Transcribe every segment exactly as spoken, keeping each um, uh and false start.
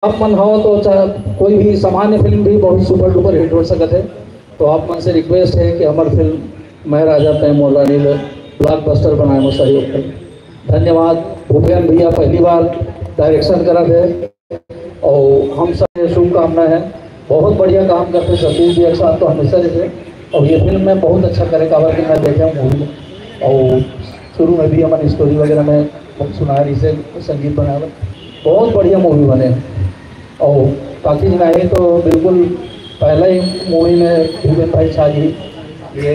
आप मन हो तो चाहे कोई भी सामान्य फिल्म भी बहुत सुपर डुपर हिट हो सकत है। तो आप मन से रिक्वेस्ट है कि हमर फिल्म मैं राजा तैं मोर रानी ले ब्लॉकबस्टर बनाए में सहयोग करें। धन्यवाद। भूपेन भैया पहली बार डायरेक्शन करत है और हम सब के शुभकामना है। बहुत बढ़िया काम करते सतीश जी एक साथ तो हमेशा जैसे। और ये फिल्म में बहुत अच्छा करे काबर कि मैं देखे हूँ मूवी और शुरू में भी हमन स्टोरी वगैरह में सुना रही से संगीत बनाए बहुत बढ़िया मूवी बने। और बाकी नहीं तो बिल्कुल पहला ही मूवी में भूपेन भाई शाह जी ये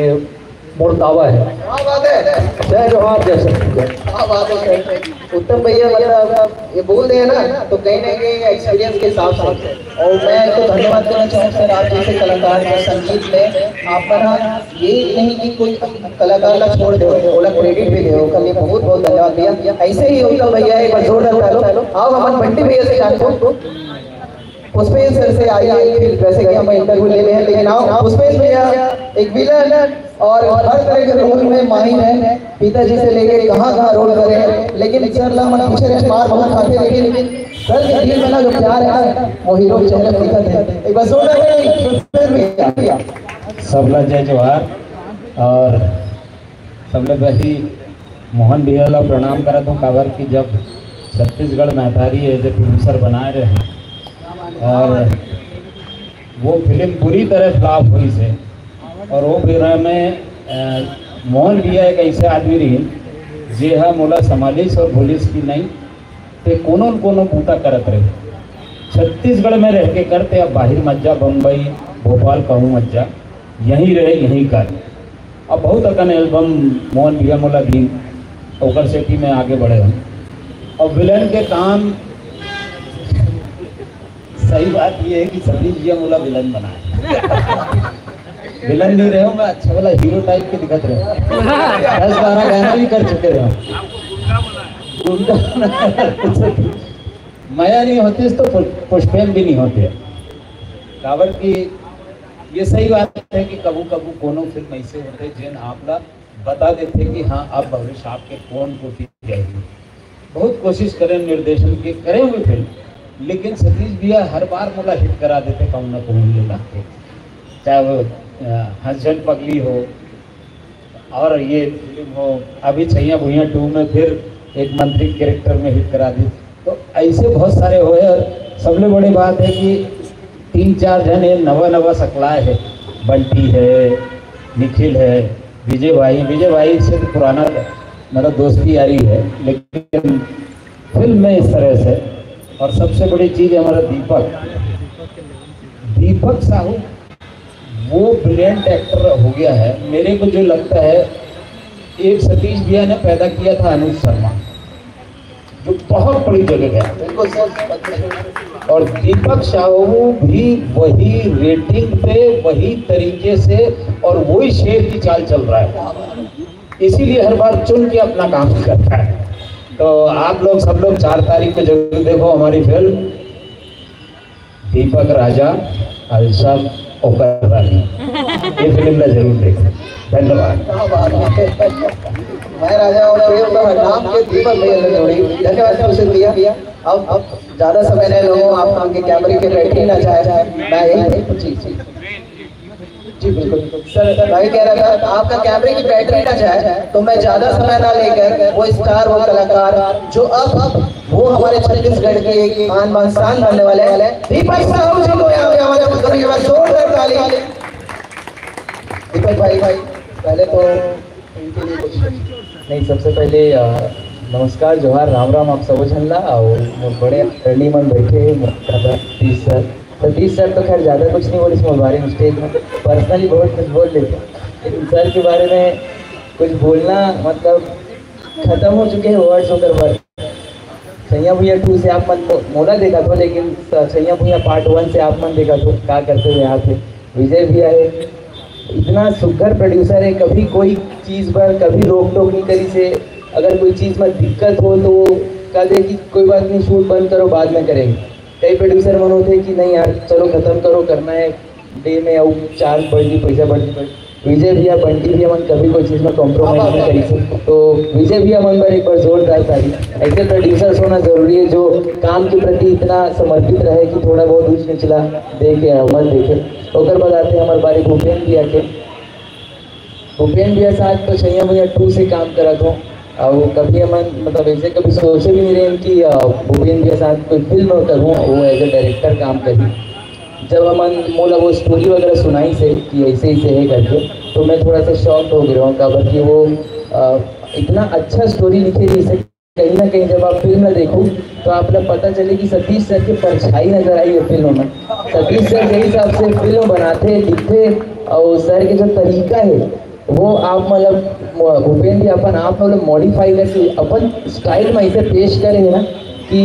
मोर दावा है। क्या बात है? जय जोहार, जय छत्तीसगढ़। क्या बात है सर? उत्तम भैया मतलब ये बोल रहे हैं ना, तो कहीं ना कहीं एक्सपीरियंस के हिसाब से। और मैं तो धन्यवाद करना चाहूँ सर, आप जैसे कलाकार जो संगीत में आपका ना ये नहीं कि कोई कलाकार ना छोड़ दे, ओला क्रेडिट भी दे, ओकर लिए बहुत बहुत धन्यवाद भैया। ऐसे ही उत्तम भैया एक बार जोरदार तालो। आओ हम बंटी भैया से जानते हैं। पुष्पेश सर से आइए, फिर वैसे कि हम इंटरव्यू ले रहे हैं, लेकिन आओ पुष्पेश भैया एक विलन और हर तरह के रोल में माहिर हैं, पिताजी से लेके कहाँ कहाँ रोल करे हैं। लेकिन सर ला मन पीछे रहे, मार बहुत खाते, लेकिन सर के दिल में ना जो प्यार है ना, वो हीरो के चेहरे पे दिखत है। एक बार जोरदार ताली पुष्पेश भैया। सबला जय जोहार। और सबले पहली मोहन भैया ला प्रणाम करत हूँ, काबर कि जब छत्तीसगढ़ मैथारी एज ए प्रोड्यूसर बनाए रहे और वो फिल्म पूरी तरह फ्लॉप हुई से, और वो फिल्म में अ, मोहन भैया एक ऐसे आदमी रही जे हा मोला संभालिस और बोलिस कि नहीं, ते कोनो न कोनो बूता करत रहे। छत्तीसगढ़ में रह के करते, अब बाहर मत जा, बम्बई, भोपाल कहूँ मत जा, यहीं रहे, यहीं कर। अब बहुत अकन एल्बम मोहन भैया मोला दी, ओकर सेती मैं आगे बढ़े हूँ। और विलन के काम सही बात ये है कि सतीश भैया मोला विलन बनाए। विलन नहीं रहे हो, मैं अच्छा वाला हीरो टाइप के दिखत रहे। दस बारह गाना भी कर चुके रहे हो। गुंडा मया नहीं होती तो पुष-, पुष्पेन भी नहीं होते। काबर कि ये सही बात है कि कभू कभू कोनो फिल्म ऐसे होते जेन आप ला बता देते कि हाँ, अब भविष्य आपके कौन कोठी जाएगी। बहुत कोशिश करें निर्देशन के, करे हुए फिल्म, लेकिन सतीश भैया हर बार मोला हिट करा देते कहूँ ना कहूँ ये बात है। चाहे वो अ, हंस झन पगली हो और ये फिल्म हो, अभी छैया भुइया टू में फिर एक मंत्री कैरेक्टर में हिट करा दी। तो ऐसे बहुत सारे हुए और सबले बड़ी बात है कि तीन चार जन ये नवा नवा सकलाए है, बंटी है, निखिल है, विजय भाई। विजय भाई से तो पुराना मतलब दोस्ती यारी है, लेकिन फिल्म में इस तरह से। और सबसे बड़ी चीज है हमारा दीपक, दीपक साहू वो ब्रिलियंट एक्टर हो गया है। मेरे को जो लगता है, एक सतीश भैया ने पैदा किया था अनुज शर्मा, जो बहुत बड़ी जगह है। बिल्कुल सर। और दीपक साहू भी वही रेटिंग पे, वही तरीके से और वही शेर की चाल चल रहा है, इसीलिए हर बार चुन के अपना काम करता है। तो आप लोग, सब लोग चार तारीख को जरूर देखो हमारी फिल्म दीपक राजा अलसम ओकर रानी। ये फिल्म ला जरूर देखो। धन्यवाद। क्या बात है। मैं राजा और प्रेम का नाम के दीपक भैया ने जोड़ी। धन्यवाद, खुशी भैया। अब, अब ज्यादा समय नहीं लूंगा, आप लोगों के कैमरे के बैटरी ना जाए। मैं यही, जी, जी। जी, बिल्कुल। सर, मैं कह रहा था, आपका कैमरे की बैटरी ना जाए, तो मैं ज्यादा समय ना लेकर वो स्टार, वो कलाकार जो अब, अब वो हमारे छत्तीसगढ़ के एक आन बान शान बनने वाले हैं, दीपक साहू जी को यहाँ पे आवाज करेंगे, बस जोरदार ताली। दीपक भाई, भाई, पहले तो इनके लिए कुछ नहीं, सबसे पहले, अ, नमस्कार, जोहार, राम राम आप सबो झन ला। और मोर बड़े आदरणीय मन बैठे हैं, मोर दादा सतीश सर। सतीश सर तो खैर ज़्यादा कुछ नहीं बोले मोर बारे में स्टेज में, पर्सनली बहुत कुछ बोल लेते हैं, लेकिन सर के बारे में कुछ बोलना मतलब खत्म हो चुके हैं वर्ड्स होकर वर्ड। सैया भुइया टू से आप मन मो-, मोला देखा थो, लेकिन स-, सैया भुइया पार्ट वन से आप मन देखा थो, का करते हुए यहाँ थे। विजय भैया है, इतना सुघर प्रोड्यूसर है, कभी कोई चीज़ पर कभी रोक टोक नहीं करी से। अगर कोई चीज़ में दिक्कत हो तो वो कह दे कि कोई बात नहीं, शूट बंद करो, बाद में करेंगे। कई प्रोड्यूसर मन होते कि नहीं यार, चलो खत्म करो, करना है, डे में आऊ चार्ज बढ़ जी, पैसा बढ़ जी, बढ़ जी। विजय भैया, बंटी भैया मन कभी कोई चीज में कॉम्प्रोमाइज नहीं करी थे। तो विजय भैया मन बर एक बार जोरदार ताली। ऐसे प्रोड्यूसर्स होना जरूरी है जो काम के प्रति इतना समर्पित रहे कि थोड़ा बहुत ऊंच निचला देखे, मत देखे। ओकर बाद आते हैं हमारे बारे भूपेन भैया के। भूपेन भैया साथ तो छैया भैया टू से काम करत हो, और कभी हमन मतलब ऐसे कभी सोचे भी नहीं रहे कि अ, भूपेन भैया साथ कोई फिल्म करूँ, वो एज ए डायरेक्टर काम करी। जब हमन मोला वो स्टोरी वगैरह सुनाई से कि ऐसे ऐसे है करके, तो मैं थोड़ा सा शॉक हो गया हूँ, काबर कि वो अ, इतना अच्छा स्टोरी लिखे रही से। कहीं ना कहीं जब आप फिल्म देखो तो आप लोग पता चले कि सतीश सर के परछाई नजर आई है फिल्म में। सतीश सर जही हिसाब से फिल्म बनाते लिखते और सर के जो तरीका है वो आप मतलब भूपेन जी अपन आप मतलब मॉडिफाई करके अपन स्टाइल में ऐसे पेश करे है ना कि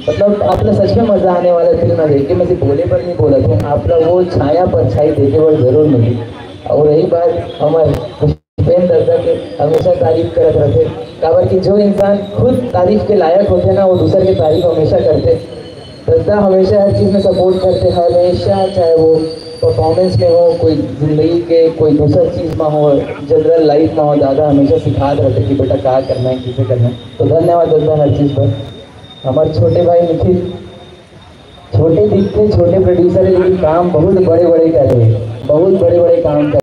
मतलब आप लोग सच में मजा आने वाला है फिल्म में देख के। मैं सिर्फ बोले पर नहीं बोला था, आप लोग वो छाया परछाई देखे बर जरूर मिली। और रही बात हमारे भूपेन दद्दा के, हमेशा तारीफ करत रहते, काबर कि जो इंसान खुद तारीफ के लायक होते ना वो दूसर के तारीफ हमेशा करते। दद्दा हमेशा हर चीज में सपोर्ट करते, हमेशा, चाहे वो परफॉर्मेंस में हो, कोई जिंदगी के कोई दूसर चीज में हो, जनरल लाइफ में हो, दादा हमेशा सिखात रहते कि बेटा क्या करना है, कैसे करना है। तो धन्यवाद दद्दा हर चीज पर। हमारे छोटे भाई निखिल छोटे दिखते, छोटे प्रोड्यूसर है, लेकिन काम बहुत बड़े बड़े कर रहे हैं, बहुत बड़े बड़े काम कर